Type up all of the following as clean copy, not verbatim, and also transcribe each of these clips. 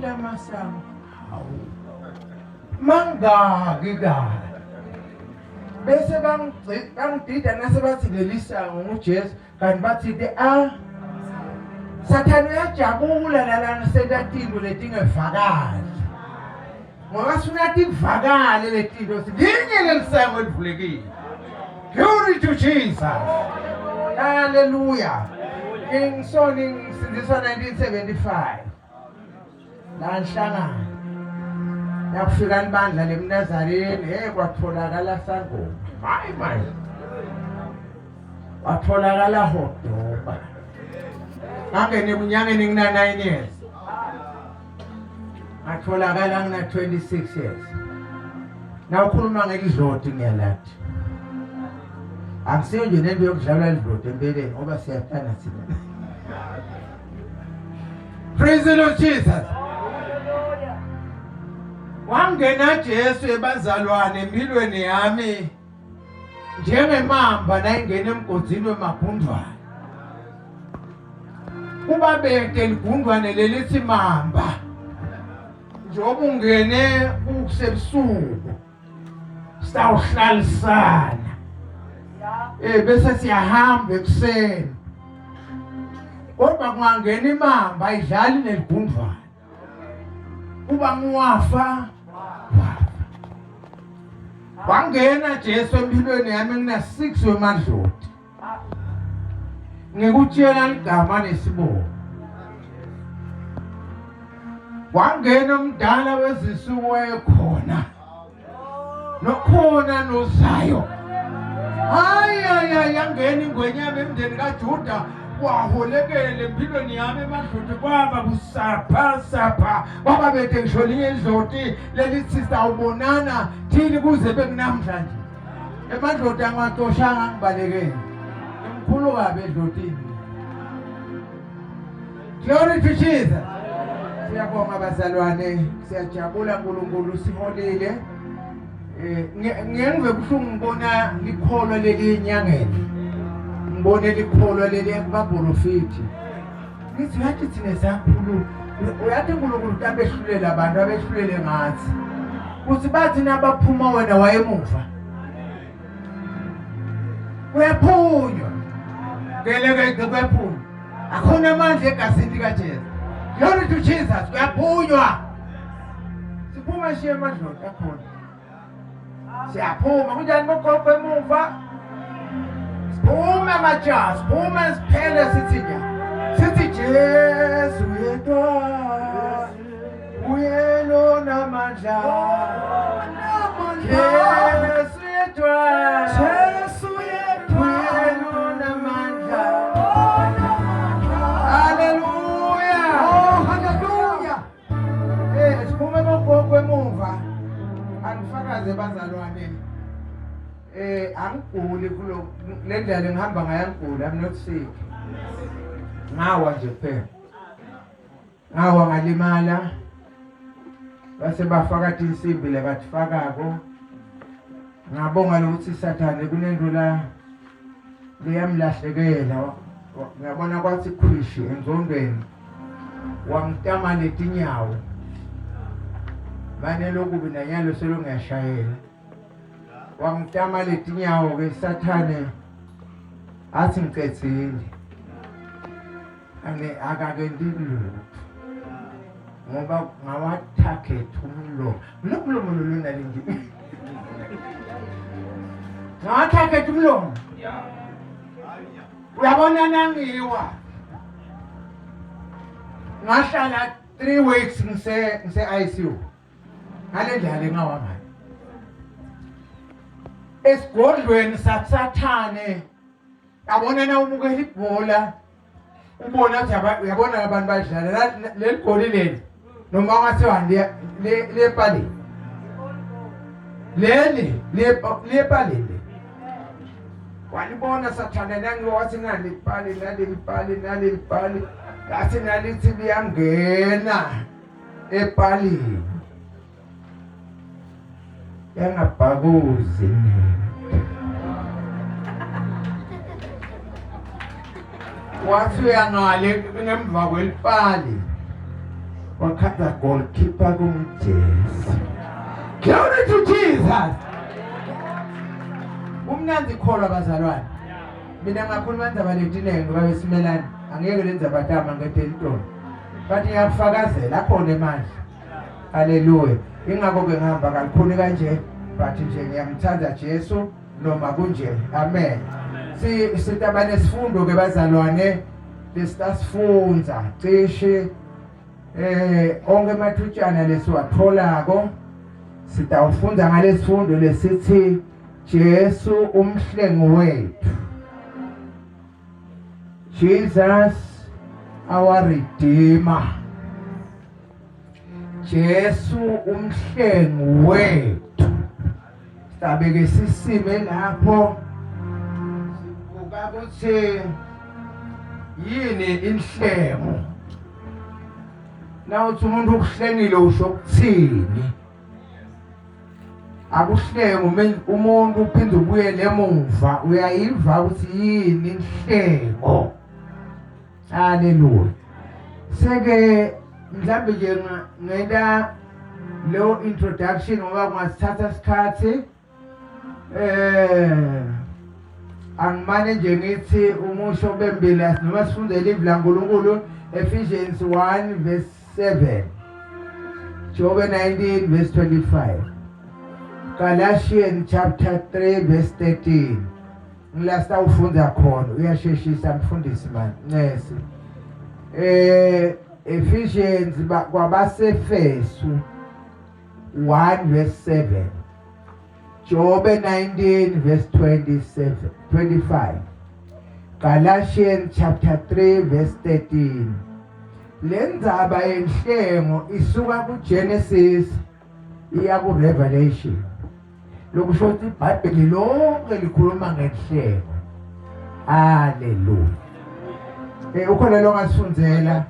lamasango hawu mangaki kabi bese bangidida nase bathi leli sango nguJesu kanti bathi ke a Sathane uyajabula lalana senta tinto letingevakali ngoba sifuna tivakale letinto linye lelisango elivulekile. Glory to Jesus. Hallelujah. Ngisoni ngisindiswa 1975. La nhlangano. Yakufika libandla lemNazareni, hey kwatholakala sangoma. Hayi manje. Watholakala hodoba. Ngangena ekunyangeni ngina 9 years. Ngatholakala ngina 26 years. Nawukhuluma ngelidloti ngiyalathi. Akusiyo nje nento yokudlala lidloti empeleni ngoba siyafana thina. Praise the Lord Jesus. Wangena Jesu ebazalwane empilweni yami njengemamba nayingena emgodini wemagundwane. Kuba bede ligundwane lelithi mamba. Njengoba ungene kusebusuku sawuhlalisana eh bese siyahamba ekuseni kodwa kungangena imamba ayidlali neligundwane kuba ngiwafa wafa wangena Jesu empilweni yami ngina 6 wemadloti Ngikutshela ligama nesibongo. Wangena umdala wezinsuku wayekhona. Nokhona nozayo. Hayi hayi hayi yangena ingwenyama emndeni kaJuda waholekela empilweni yami emadloti kwaba kusapha sapha kwaba bede ngisho linye idloti lelithi sawubonana thini kuze bekunamhlanje Emadloti angiwacoshanga ngibalekele. Ngimkhulu kabi edlotini. Glory to Jesus. Siyabonga bazalwane, siyajabula uNkulunkulu siholile. Eh ngeke ngive buhlungu ngibona likholwa leli enyangeni. Ngibone likholwa leli kubaprofiti. Ngithi uyathi thina sakhulu uyathi uNkulunkulu tabehlulela abantu abehlulele ngathi. Kuthi bathi nabaphuma wena wayemuva. Kuyaphunywa. Keleke kuyaphunywa. Akhona amandla egazini likaJesu. Glory to Jesus kuyaphunywa. Siphuma shiye amadlozi akhona. Siyaphuma kunjani bogogo emuva? Siphume majaha, siphume siphele sithi nya. Sithi Jesu yedwa. Uye lona mandla. Jesu yedwa. Jesu yedwa. Uye lona mandla. Hallelujah. Oh, hallelujah. Eh siphume bogogo emuva. Angifakaze bazalwane. Eh angiguli kulo le ndlela engihamba ngayo angiguli I'm not sick. Ngawa nje kuphela. Ngawa ngalimala. Base bafaka tinsimbi labatifakako. Ngabonga lokuthi sathane kunento la leyamlahlekela ngiyabona kwathi khwishi engcondweni wangitama letinyawo mane lokubi nanyalo selongiyashayela wangitama letinyawo ke sathane athi ngicedzile ane akakenti lutho ngoba ngawatarget umlomo lomlomo lolona linje ngawatarget umlomo uyabona nangiwa ngahlala 3 weeks ngise ngise ICU ngale ndlela lengawa ngayo esigodlweni sasathane yabona na umukela ibhola ubona ukuthi uyabona abantu badlala leli goli leli noma ungathiwa liyepalini leli liyepalini walibona sathane nangiwa wathi nali pali naleli pali naleli pali lathi nalithi liyangena epalini yangabhakuzi wathi uyangale ngemva kwelipali. Wakhatha goalkeeper kunguJesu. Glory to Jesus. Kumnandi kholwa bazalwane. Mina ngakhuluma indaba letinengi babe simelane. Angeke le ndzaba tama ngede litolo. But ngiyakufakazela akhona emandla. Haleluya. Ingakho ke ngihamba kalukhuni kanje but nje ngiyamthanda Jesu noma kunje. Amen. Si sitaba nesifundo ke bazalwane lesitasifunza cishe eh onke emathutshana lesiwatholako sitawufunda ngalesifundo lesithi Jesu umhlengi wethu. Jesus our redeemer. Jesu umhlengi wethu. Sabeke sisime lapho sibuka ukuthi yini inhlengo. Nawuthi umuntu ukuhlengile usho ukuthini? Akuhlengo umuntu uphinde ubuyele emuva uyayiva ukuthi yini inhlengo. Haleluya. Seke mhlambe nje ngenta leyo introduction ngoba kungasithatha isikhathi eh angimane nje ngithi umusho bembila noma sifunde live laNkulunkulu Ephesians 1 verse 7 Job 19 verse 25 Galatians chapter 3 verse 13 ngila sitawufunda khona uyasheshisa mfundisi man ncesi eh Ephesians kwabasefesu 1 verse 7 Jobe 19 verse 27 25 Galatians chapter 3 verse 13 Lenzaba yenhlengo isuka kuGenesis iya kuRevelation lokusho ukuthi iBhayibheli lonke likhuluma ngenhlengo haleluya eh ukhona lo ngasifundzela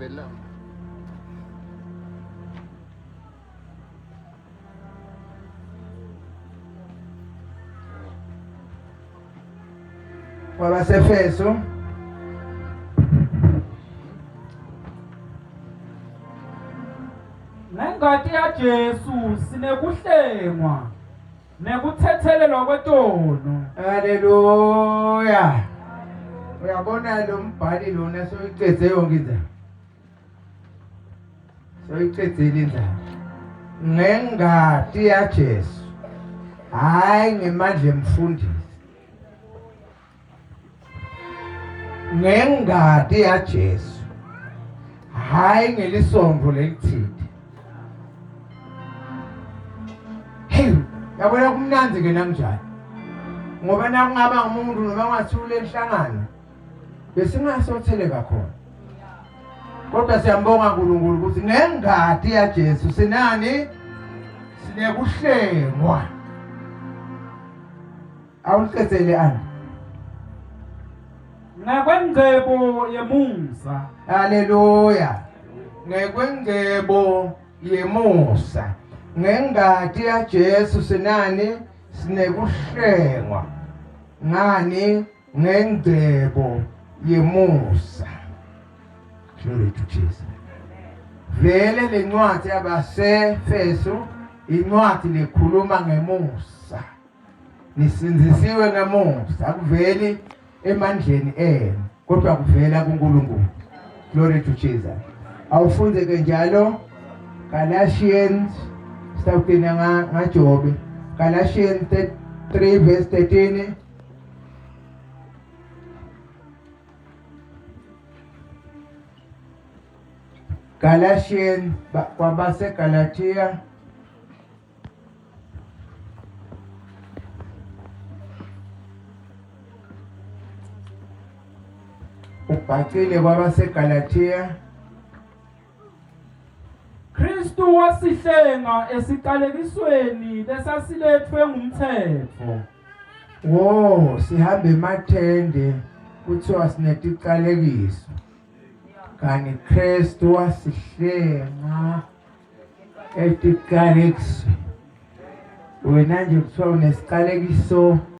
Kwabasefeso Ngengati yaJesu sinekuhlengwa nekuthethelelwa kwetono. Haleluya. Uyabona lo mbhali lona soyicedze yonke indaba. Soyicedzile indaba. Ngengati yaJesu. Hayi ngemandla emfundisi. Ngengati yaJesu. Hayi ngelisonto lelithile. Hey, yabona kumnandi ke namnjani. Ngoba nakungaba umuntu noma ungathula enhlangano besingasotheleka khona. Kodwa siyambonga uNkulunkulu ukuthi ngengati yaJesu sinani sinekuhlengwa. Awulicedzele ani. Ngekwengcebo yemusa. Haleluya. Ngekwengcebo yemusa. Ngengati yaJesu sinani sinekuhlengwa. Ngani ngengcebo yemusa. Glory to Jesus. Vele lencwadi yabaseFesu incwadi lekhuluma ngemusa. Nisindzisiwe ngemusa akuveli emandleni enu kodwa kuvela kuNkulunkulu. Glory to Jesus. Awufunde ke njalo Galatians sitawugcina ngaJobe. Galatians 3 verse 13 Galatians kwabaseGalatia Ubhacile kwabaseGalatia Kristu wasihlenga esiqalekisweni lesasilethwe ngumthetho. Wo, sihambe emathende kuthiwa sinetiqalekiso. Kanti Kristu wasihlenga etiqalekisweni. Wena nje kuthiwa unesiqalekiso.